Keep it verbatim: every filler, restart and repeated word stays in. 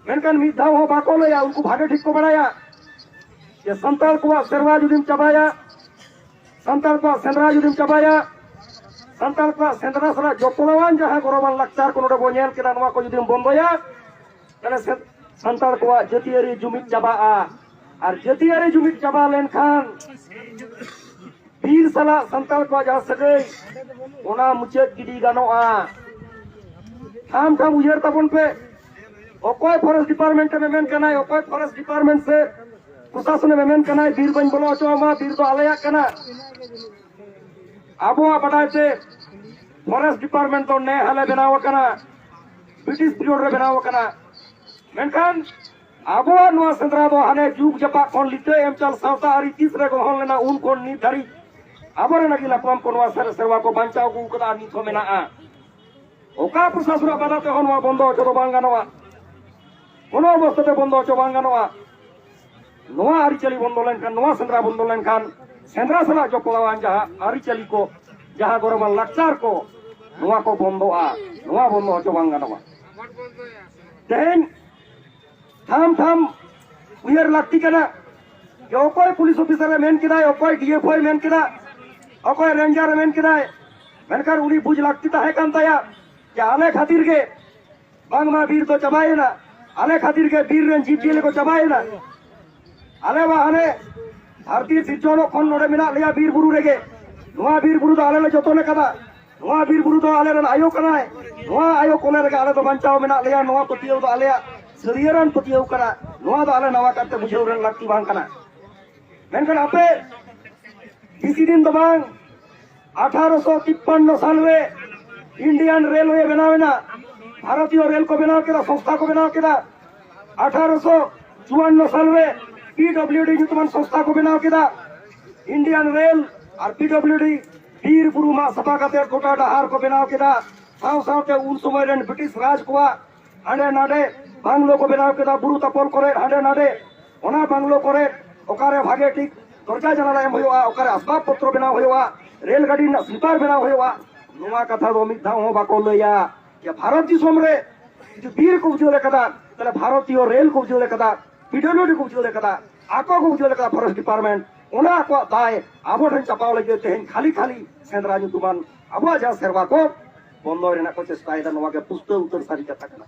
ᱢᱮᱱᱠᱷᱟᱱ ᱢᱤᱫ ᱫᱷᱟᱣ ᱦᱚᱸ ᱵᱟᱠᱚ ᱞᱟᱹᱭᱟ᱾ ᱩᱱᱠᱩ ᱵᱷᱟᱜᱮ ᱴᱷᱤᱠ ᱠᱚ ᱵᱟᱲᱟᱭᱟ ᱡᱮ ᱥᱟᱱᱛᱟᱲ ᱠᱚᱣᱟᱜ ᱥᱮᱨᱣᱟ ᱡᱩᱫᱤᱢ ᱪᱟᱵᱟᱭᱟ, ᱥᱟᱱᱛᱟᱲ ᱠᱚᱣᱟᱜ ᱥᱮᱸᱫᱽᱨᱟ ᱡᱩᱫᱤᱢ ᱪᱟᱵᱟᱭᱟ, ᱥᱟᱱᱛᱟᱲ ᱠᱚᱣᱟᱜ ᱥᱮᱸᱫᱽᱨᱟ ᱥᱟᱞᱟᱜ ᱡᱚᱯᱲᱟᱣᱟᱱ ᱡᱟᱦᱟᱸ ᱜᱚᱨᱚᱵᱟᱱ ᱞᱟᱠᱪᱟᱨ ᱠᱚ ᱱᱚᱰᱮ ᱵᱚ ᱧᱮᱞ ᱠᱮᱫᱟ, ᱱᱚᱣᱟ ᱠᱚ ᱡᱩᱫᱤᱢ ᱵᱚᱱᱫᱚᱭᱟ, ᱛᱟᱦᱞᱮ ᱥᱮ-, ᱥᱟᱱᱛᱟᱲ ᱠᱚᱣᱟᱜ ᱡᱟᱹᱛᱤᱭᱟᱹᱨᱤ ᱡᱩᱢᱤᱫ ᱪᱟᱵᱟᱜᱼᱟ᱾ ᱟᱨ ᱡᱟᱹᱛᱤᱭᱟᱹᱨᱤ ᱡᱩᱢᱤᱫ ᱪᱟᱵᱟ ᱞᱮᱱᱠᱷᱟᱱ ᱵᱤᱨ ᱥᱟᱞᱟᱜ ᱥᱟᱱᱛᱟᱲ ᱠᱚᱣᱟᱜ ᱡᱟᱦᱟᱸ ᱥᱟᱹᱜᱟᱹᱭ, ᱚᱱᱟ ᱢᱩᱪᱟᱹᱫ ᱜᱤᱰᱤ ᱜᱟᱱᱚᱜᱼᱟ᱾ ᱴᱷᱟᱢ ᱴᱷᱟᱢ ᱩᱭᱦᱟᱹᱨ ᱛᱟᱵᱚᱱ ᱯᱮ, ᱚᱠᱚᱭ ᱯᱷᱚᱨᱮᱥᱴ ᱰᱤᱯᱟᱨᱴᱢᱮᱱᱴ ᱮ ᱢᱮᱢᱮᱱ ᱠᱟᱱᱟᱭ, ᱚᱠᱚᱭ ᱯᱷᱚᱨᱮᱥᱴ ᱰᱤᱯᱟᱨᱴᱢᱮᱱᱴ ᱥᱮ ᱯᱨᱚᱥᱟᱥᱚᱱ ᱮ ᱢᱮᱢᱮᱱ ᱠᱟᱱᱟᱭ, ᱵᱤᱨ ᱵᱟᱹᱧ ᱵᱚᱞᱚ ᱦᱚᱪᱚᱣᱟᱢᱟ, ᱵᱤᱨ ᱫᱚ ᱟᱞᱮᱭᱟᱜ ᱠᱟᱱᱟ᱾ ᱟᱵᱚᱣᱟᱜ ᱵᱟᱰᱟᱭ ᱛᱮ ᱯᱷᱚᱨᱮᱥᱴ ᱰᱤᱯᱟᱨᱴᱢᱮᱱᱴ ᱫᱚ ᱱᱮ ᱦᱟᱞᱮ ᱵᱮᱱᱟᱣ ᱟᱠᱟᱱᱟ, ᱵᱨᱤᱴᱤᱥ ᱯᱤᱨᱤᱭᱚᱰ ᱨᱮ ᱵᱮᱱᱟᱣ ᱟᱠᱟᱱᱟ᱾ ᱢᱮᱱᱠᱷᱟᱱ ᱟᱵᱚᱣᱟᱜ ᱱᱚᱣᱟ ᱥᱮᱸᱫᱽᱨᱟ ᱫᱚ ᱦᱟᱱᱮ ᱡᱩᱜᱽ ᱡᱟᱯᱟᱜ ᱠᱷᱚᱱ ᱞᱤᱴᱟᱹ ᱮᱢ ᱪᱟᱞ ᱥᱟᱶᱛᱟ ᱟᱹᱨᱤ ᱛᱤᱥ ᱨᱮ ᱜᱚᱲᱦᱚᱱ ᱞᱮᱱᱟ, ᱩᱱ ᱠᱷᱚᱱ ᱱᱤᱛ ᱫᱷᱟᱹᱨᱤᱡ ᱟᱵᱚᱨᱮᱱ ᱟᱹᱜᱤᱞ ᱦᱟᱯᱲᱟᱢ ᱠᱚ ᱱᱚᱣᱟ ᱥᱮᱨ-, ᱥᱮᱨᱣᱟ ᱠᱚ ᱵᱟᱧᱪᱟᱣ ᱟᱹᱜᱩ ᱟᱠᱟᱫᱟ ᱟᱨ ᱱᱤᱛ ᱦᱚᱸ ᱢᱮᱱᱟᱜᱼᱟ᱾ ᱚᱠᱟ ᱯᱨᱚᱥᱟᱥᱚᱱᱟᱜ ᱵᱟᱫᱷᱟ ᱛᱮᱦᱚᱸ ᱱᱚᱣᱟ ᱵᱚᱱᱫᱚ ᱦᱚᱪᱚ ᱫᱚ ᱵᱟᱝ ᱜᱟᱱᱚᱜᱼᱟ, ᱠᱳᱱᱳ ᱚᱵᱚᱥᱛᱷᱟ ᱛᱮ ᱵᱚᱱᱫᱚ ᱦᱚᱪᱚ ᱵᱟᱝ ᱜᱟᱱᱚᱜᱼᱟ᱾ ᱱᱚᱣᱟ ᱟᱹᱨᱤᱪᱟᱹᱞᱤ ᱵᱚᱱᱫᱚ ᱞᱮᱱᱠᱷᱟᱱ, ᱱᱚᱣᱟ ᱥᱮᱸᱫᱽᱨᱟ ᱵᱚᱱᱫᱚ ᱞᱮᱱᱠᱷᱟᱱ, ᱥᱮᱸᱫᱽᱨᱟ ᱥᱟᱞᱟᱜ ᱡᱚᱯᱲᱟᱣᱟᱱ ᱡᱟᱦᱟᱸ ᱟᱹᱨᱤᱪᱟᱹᱞᱤ ᱠᱚ, ᱡᱟᱦᱟᱸ ᱜᱚᱨᱚᱵᱟᱱ ᱞᱟᱠᱪᱟᱨ ᱠᱚ, ᱱᱚᱣᱟ ᱠᱚ ᱵᱚᱱᱫᱚᱜᱼᱟ᱾ ᱱᱚᱣᱟ ᱵᱚᱱᱫᱚ ᱦᱚᱪᱚ ᱵᱟᱝ ᱜᱟᱱᱚᱜᱼᱟ᱾ ᱛᱮᱦᱮᱧ ᱴᱷᱟᱢ ᱴᱷᱟᱢ ᱩᱭᱦᱟᱹᱨ ᱞᱟᱹᱠᱛᱤ ᱠᱟᱱᱟ ᱡᱮ ᱚᱠᱚᱭ ᱯᱩᱞᱤᱥ ᱚᱯᱷᱤᱥᱟᱨ ᱮ ᱢᱮᱱ ᱠᱮᱫᱟᱭ, ᱚᱠᱚᱭ ᱰᱤ ᱮᱯᱷ ᱳᱭ ᱢᱮᱱ ᱠᱮᱫᱟ, ᱚᱠᱚᱭ ᱨᱮᱧᱡᱟᱨ ᱮ ᱢᱮᱱ ᱠᱮᱫᱟᱭ, ᱢᱮᱱᱠᱷᱟᱱ ᱩᱱᱤ ᱵᱩᱡᱽ ᱞᱟᱹᱠᱛᱤ ᱛᱟᱦᱮᱸ ᱠᱟᱱ ᱛᱟᱭᱟ ᱡᱮ ᱟᱞᱮ ᱠᱷᱟᱹᱛᱤᱨ ᱜᱮ ᱵᱟᱝᱢᱟ ᱵᱤᱨ ᱫᱚ ᱪᱟᱵᱟᱭᱮᱱᱟ, ᱟᱞᱮ ᱠᱷᱟᱹᱛᱤᱨ ᱜᱮ ᱵᱤᱨ ᱨᱮᱱ ᱡᱤᱵᱽ ᱡᱤᱭᱟᱹᱞᱤ ᱠᱚ ᱪᱟᱵᱟᱭᱮᱱᱟ᱾ ᱟᱞᱮ ᱢᱟ ᱦᱟᱱᱮ ᱫᱷᱟᱹᱨᱛᱤ ᱥᱤᱨᱡᱚᱱᱚᱜ ᱠᱷᱚᱱ ᱱᱚᱰᱮ ᱢᱮᱱᱟᱜ ᱞᱮᱭᱟ ᱵᱤᱨ ᱵᱩᱨᱩ ᱨᱮᱜᱮ, ᱱᱚᱣᱟ ᱵᱤᱨ ᱵᱩᱨᱩ ᱫᱚ ᱟᱞᱮ ᱞᱮ ᱡᱚᱛᱚᱱ ᱟᱠᱟᱫᱟ, ᱱᱚᱣᱟ ᱵᱤᱨ ᱵᱩᱨᱩ ᱫᱚ ᱟᱞᱮ ᱨᱮᱱ ᱟᱭᱳ ᱠᱟᱱᱟᱭ, ᱱᱚᱣᱟ ᱟᱭᱳ ᱠᱚᱞᱮ ᱨᱮᱜᱮ ᱟᱞᱮ ᱫᱚ ᱵᱟᱧᱪᱟᱣ ᱢᱮᱱᱟᱜ ᱞᱮᱭᱟ᱾ ᱱᱚᱣᱟ ᱯᱟᱹᱛᱭᱟᱹᱣ ᱫᱚ ᱟᱞᱮᱭᱟᱜ ᱥᱟᱹᱨᱤᱭᱟᱹᱨᱟᱱ ᱯᱟᱹᱛᱭᱟᱹᱣ ᱠᱟᱱᱟ᱾ ᱱᱚᱣᱟ ᱫᱚ ᱟᱞᱮ ᱱᱟᱣᱟ ᱠᱟᱨᱛᱮ ᱵᱩᱡᱷᱟᱹᱣ ᱨᱮᱱ ᱞᱟᱹᱠᱛᱤ ᱵᱟᱝ ᱠᱟᱱᱟ᱾ ᱢᱮᱱᱠᱷᱟᱱ ᱟᱯᱮ ᱵᱮᱥᱤ ᱫᱤᱱ ᱫᱚ ᱵᱟᱝ, ᱟᱴᱷᱟᱨᱚᱥᱚ ᱛᱤᱯᱯᱟᱱᱱᱚ ᱥᱟᱞ ᱨᱮ ᱤᱱᱰᱤᱭᱟᱱ ᱨᱮᱞᱣᱮ ᱵᱮᱱᱟᱣ ᱮᱱᱟ, ᱵᱷᱟᱨᱚᱛᱤᱭᱚ ᱨᱮᱞ ᱠᱚ ᱵᱮᱱᱟᱣ ᱠᱮᱫᱟ, ᱥᱚᱝᱥᱛᱷᱟ ᱠᱚ ᱵᱮᱱᱟᱣ ᱠᱮᱫᱟ᱾ ᱟᱴᱷᱟᱨᱚᱥᱚ ᱪᱩᱣᱟᱱᱱᱚ ᱥᱟᱞ ᱨᱮ ᱯᱤ ᱰᱚᱵᱞᱤᱭᱩ ᱰᱤ ᱧᱩᱛᱩᱢᱟᱱ ᱥᱚᱝᱥᱛᱷᱟ ᱠᱚ ᱵᱮᱱᱟᱣ ᱠᱮᱫᱟ᱾ ᱤᱱᱰᱤᱭᱟᱱ ᱨᱮᱞ ᱟᱨ ᱯᱤ ᱰᱚᱵᱞᱤᱭᱩ ᱰᱤ ᱵᱤᱨ ᱵᱩᱨᱩ ᱢᱟᱜ ᱥᱟᱯᱷᱟ ᱠᱟᱛᱮ ᱜᱚᱴᱟ ᱰᱟᱦᱟᱨ ᱠᱚ ᱵᱮᱱᱟᱣ ᱠᱮᱫᱟ᱾ ᱥᱟᱶ ᱥᱟᱶᱛᱮ ᱩᱱ ᱥᱚᱢᱚᱭ ᱨᱮᱱ ᱵᱨᱤᱴᱤᱥ ᱨᱟᱡᱽ ᱠᱚᱣᱟᱜ ᱦᱟᱸᱰᱮ ᱱᱟᱰᱮ ᱵᱟᱝᱞᱳ ᱠᱚ ᱵᱮᱱᱟᱣ ᱠᱮᱫᱟ, ᱵᱩᱨᱩ ᱛᱟᱯᱚᱞ ᱠᱚᱨᱮ ᱦᱟᱸᱰᱮ ᱱᱟᱰᱮ᱾ ᱚᱱᱟ ᱵᱟᱝᱞᱳ ᱠᱚᱨᱮ ᱚᱠᱟᱨᱮ ᱵᱷᱟᱜᱮ ᱴᱷᱤᱠ ᱫᱚᱨᱡᱟ ᱡᱟᱱᱟᱞᱟ ᱮᱢ ᱦᱩᱭᱩᱜᱼᱟ, ᱚᱠᱟᱨᱮ ᱟᱥᱵᱟᱵ ᱯᱚᱛᱨᱚ ᱵᱮᱱᱟᱣ ᱦᱩᱭᱩᱜᱼᱟ, ᱨᱮᱞ ᱜᱟᱹᱰᱤ ᱨᱮᱱᱟᱜ ᱥᱞᱤᱯᱟᱨ ᱵᱮᱱᱟᱣ ᱦᱩᱭᱩᱜᱼᱟ, ᱱᱚᱣᱟ ᱠᱟᱛᱷᱟ ᱫᱚ ᱢᱤᱫ ᱫᱷᱟᱣ ᱦᱚᱸ ᱵᱟᱠᱚ ᱞᱟᱹᱭᱟ᱾ ᱡᱮ ᱵᱷᱟᱨᱚᱛ ᱫᱤᱥᱚᱢ ᱨᱮ ᱡᱩᱫᱤ ᱵᱤᱨ ᱠᱚ ᱩᱡᱟᱹᱲ ᱟᱠᱟᱫᱟ, ᱛᱟᱦᱞᱮ ᱵᱷᱟᱨᱚᱛᱤᱭᱚ ᱨᱮᱞ ᱠᱚ ᱩᱡᱟᱹᱲ ᱟᱠᱟᱫᱟ, ᱯᱤᱰᱚᱵᱞᱤᱭᱩᱰᱤ ᱠᱚ ᱩᱡᱟᱹᱲ ᱟᱠᱟᱫᱟ, ᱟᱠᱚ ᱠᱚ ᱩᱡᱟᱹᱲ ᱟᱠᱟᱫᱟ ᱯᱷᱚᱨᱮᱥᱴ ᱰᱤᱯᱟᱨᱴᱢᱮᱱᱴ᱾ ᱚᱱᱟ ᱟᱠᱚᱣᱟᱜ ᱫᱟᱭ ᱟᱵᱚ ᱴᱷᱮᱱ ᱪᱟᱯᱟᱣ ᱞᱟᱹᱜᱤᱫ ᱛᱮᱦᱮᱧ ᱠᱷᱟᱹᱞᱤ ᱠᱷᱟᱹᱞᱤ ᱥᱮᱸᱫᱽᱨᱟ ᱧᱩᱛᱩᱢᱟᱱ ᱟᱵᱚᱣᱟᱜ ᱡᱟᱦᱟᱸ ᱥᱮᱨᱣᱟ ᱠᱚ ᱵᱚᱱᱫᱚᱭ ᱨᱮᱱᱟᱜ ᱠᱚ ᱪᱮᱥᱴᱟᱭᱮᱫᱟ᱾ ᱱᱚᱣᱟ ᱜᱮ ᱯᱩᱥᱴᱟᱹᱣ ᱩᱛᱟᱹᱨ ᱥᱟᱹᱨᱤ ᱠᱟᱛᱷᱟ ᱠᱟᱱᱟ᱾